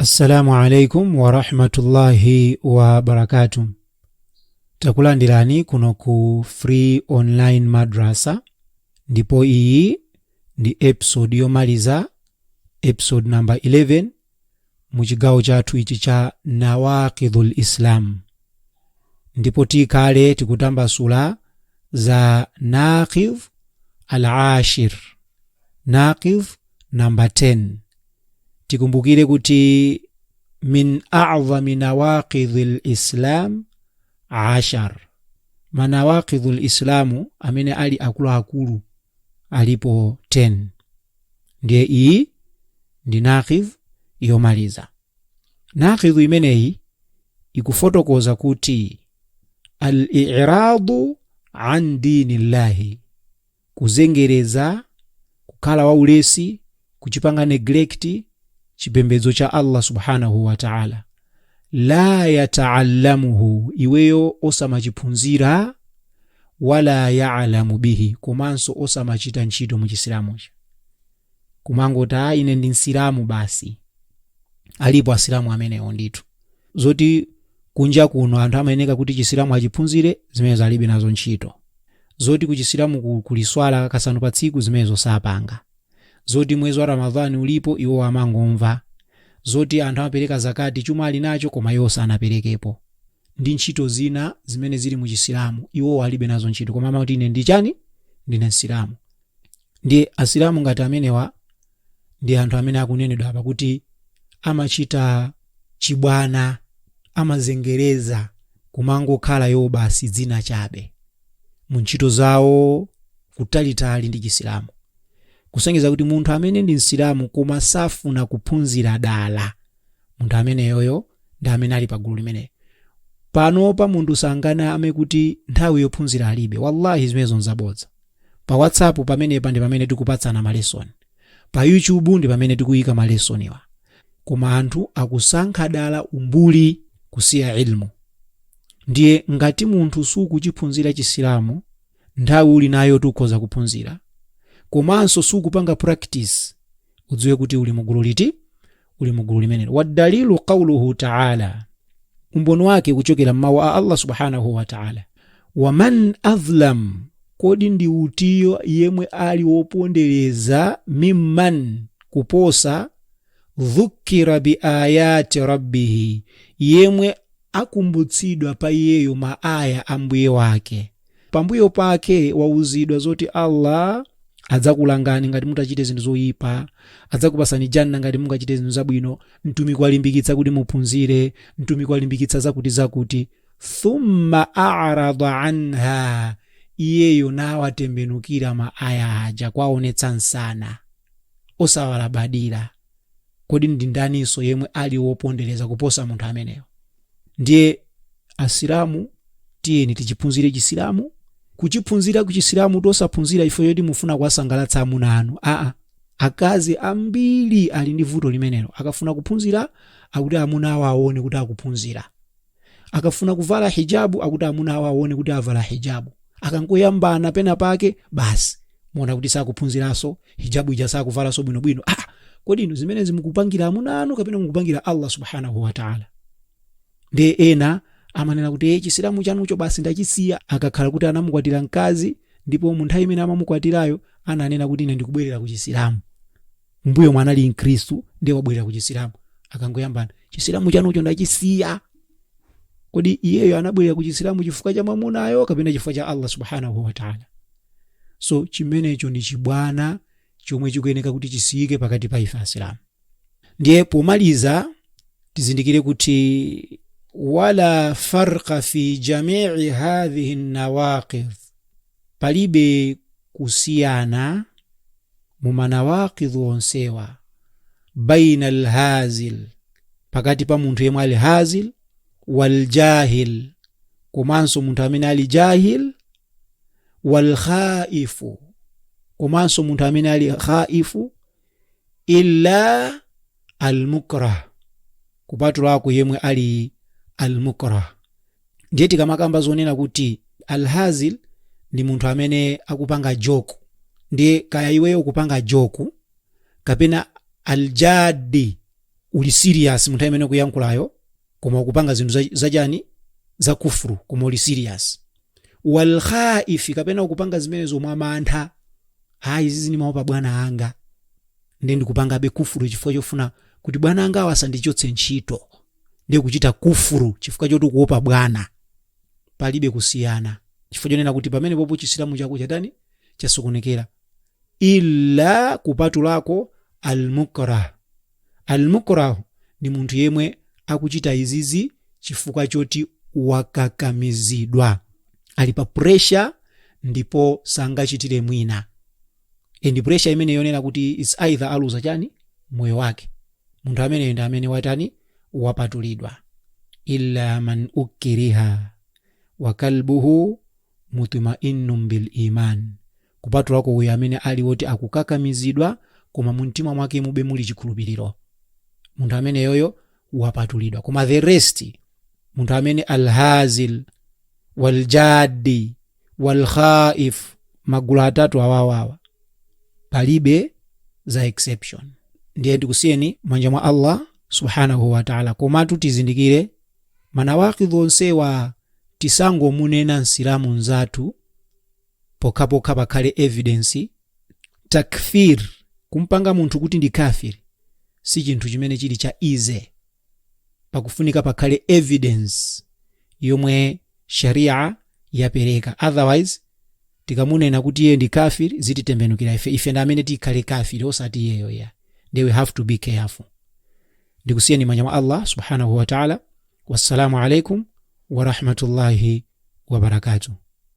Assalamu alaikum warahmatullahi wabarakatuh. Takulandirani kuno ku Free Online Madrasa, ndipo iyi ndi episode yomaliza, episode number 11 mu chigawo chathu ichi cha Nawaqidhul Islam, ndipo tikhale tikutambasula za naqidh al-ashir, naqidh number 10. Tikumbukire kuti min a'dhami nawaqidhil islam ashar, manawaqidhul islamu amene ali akuluakulu alipo 10, ndiye iyi ndi naqidh yomaliza. Naqidh imeneyi ikufotokoza kuti al-i'radu an dinillahi, kuzengereza, kukhala waulesi, kuchipanga neglect chipembedzo cha Allah subhanahu wa ta'ala, la yata'allamuhu, iweyo osamachiphunzira, wala ya'lamu bihi, komanso osamachita ntchito mu chisilamuchi, kumangoti a ine ndi msilamu basi. Alipo asilamu amenewo ndithu. Zoti kunja kuno anthu amayeneka kuti chisilamu achiphunzire, zimenezo alibe nazo ntchito. Zoti kuchisilamu kuli swala kasanu pa tsiku, zimenezo sapanga. Zoti mwezi wa Ramadhani ulipo, iwo amangomva. Zoti anthu amapereka zakati, chuma ali nacho koma iwo sanaperekepo, ndi ntchito zina zimene zili mu chisilamu iwo alibe nazo ntchito, koma amati ine ndi chani? Ndine msilamu. Ndiye asilamu ngati amenewa ndi anthu amene akunenedwa apa kuti amachita chibwana, amazengereza, kumangokhala iwo basi dzina chabe mu ntchito zawo, kutalitali ndi chisilamu. Kusonyeza kuti munthu amene ndi msilamu koma safuna kuphunzira dala, munthu ameneyoyo ndi amene ali pa gulu limeneli. Panopa munthu sanganame kuti nthawi yophunzira alibe. Wallahi, zimenezo nzabodza. Pa WhatsApp pamenepa ndi pamene tikupatsana malesoni, pa YouTube ndi pamene tikuyika malesoniwa, koma anthu akusankha dala umbuli, kusiya ilmu. Ndiye ngati munthu sukuchiphunzira chisilamu, nthawi uli nayo tikukhoza kuphunzira, komanso sukupanga practice, udziwe kuti uli mugulu liti? Uli mugulu limenelo. Wadalilu qawluhu ta'ala, umboni wake kuchokera mmawu a Allah subhanahu wa ta'ala, waman adhlam, kodi ndi utiyo yemwe ali wopondereza, mimman, kuposa, dhukira bi ayati rabbihi, yemwe akumbutsidwa pa iyeyo ma aya a mbuye wake, pambuyo pake wauzidwa zoti Allah adzakulangani ngati mutachite zinthu zoyipa, adzakupasani janna ngati mungachite zinthu zabwino, mtumiki walimbikitsa kuti muphunzire, mtumiki walimbikitsa zakuti zakuti, thumma a'rada anha, iyeyo nawatembenukira ma aya aja, kwaonetsa msana, osawalabadira. Kodi ndi ndaninso yemwe ali wopondereza kuposa munthu ameneyo? Ndiye asilamu, tiyeni tichiphunzire chisilamu. Kuchiphunzira kuchisilamu, tosaphunzira ifo yoti mufuna kuwasangalatsa amuna anu, aa. Akazi ambiri ali ndi vuto limenelo. Akafuna kuphunzira, akuti amuna awo aone kuti akuphunzira. Akafuna kuvala hijabu, akuti amuna awo aone kuti avala hijabu. Akangoyambana pena pake, basi, muona kuti sakuphunziranso, hijabu ija sakuvalanso bwinobwino. Ah, kodi inu zimenezi mukupangira amuna anu kapena mukupangira Allah subhanahu wa ta'ala? Ndiye ena amanena kuti chisilamu chanucho basi ndachisiya, akakhala kuti anamukwatira mkazi, ndipo mu nthawi imene amamukwatirayo ananena kuti ine ndikubwerera ku chisilamu. Mbuyo mwa anali mkhristu, ndiye wabwerera ku chisilamu. Akangoyambana, chisilamu chanucho ndachisiya. Kodi iyeyo anabwerera ku chisilamu chifukwa cha mwamunayo kapena chifukwa cha Allah subhanahu wa ta'ala? So chimenecho ndi chibwana chomwe chikuyeneka kuti chisiyike pakati pa ife asilamu. Ndiye pomaliza tizindikire kuti wala farqa fi jamii hadhihi nawaqidh, palibe kusiyana mu manawaqidh onsewa, baina alhazil, pakati pa munthu yemwe ali hazil, waljahil, komanso munthu amene ali jahil, walkhaifu, komanso munthu amene ali khaifu, illa almukrah, kupatulako yemwe ali almukrah. Ndiye tikamakamba zonena kuti alhazil ndi munthu amene akupanga joke, ndiye kaya iweyo ukupanga joke kapena aljadi. Uli serious munthu amene kuyankhulayo, koma ukupanga zinthu zachani? Za kufuru, koma uli serious. Walkhaifi, kapena ukupanga zimenezo mwa mantha, hayi, izizi ndimaopa bwana anga, ndiye ndikupangabe kufuru chifukwa chofuna kuti bwana anga asandichotse ntchito, ndiye kuchita kufuru chifukwa choti ukuopa bwana. Palibe kusiyana, chifukwa chonena kuti pamene popo Chisilamu chako chatani? Chasokonekera. Illa, kupatulako almukrah. Almukrah ndi munthu yemwe akuchita izizi chifukwa choti wakakamizidwa, ali pa pressure ndipo sangachitire mwina, and pressure imene yonena kuti it's either aluza chani? Moyo wake. Munthu ameneyo ndi amene watani? Wapatulidwa. Illa man ukiriha wa kalbuhu mutmainnun bil iman, kupatulako uyo amene ali woti akukakamizidwa koma mumtima mwake mube muli chikhulupiriro. Munthu ameneyoyo wapatulidwa. Koma the rest, munthu amene alhazil waljadi walkhaif, magulu atatu awawawa, palibe za exception. Ndiye ndikusiyeni manja mwa Allah subhanahu wa taala. Komatu tizindikire, manawakidhu onsewa tisangomunena Msilamu mnzathu pokhapokha pakhale evidence. Takfir, kumpanga munthu kuti ndi kafir, si chinthu chimene chili cha easy. Pakufunika pakhale evidence yomwe sharia yapereka, otherwise tikamunena kuti iye ndi kafir, zititembenukira ife. Ife ndi amene tikhale kafiri, osati iyeyo ya. Ndiye we have to be careful. Ndikusiyeni manja mwa Allah subhanahu wa taala. Wassalamu alaikum warahmatullahi wabarakatuh.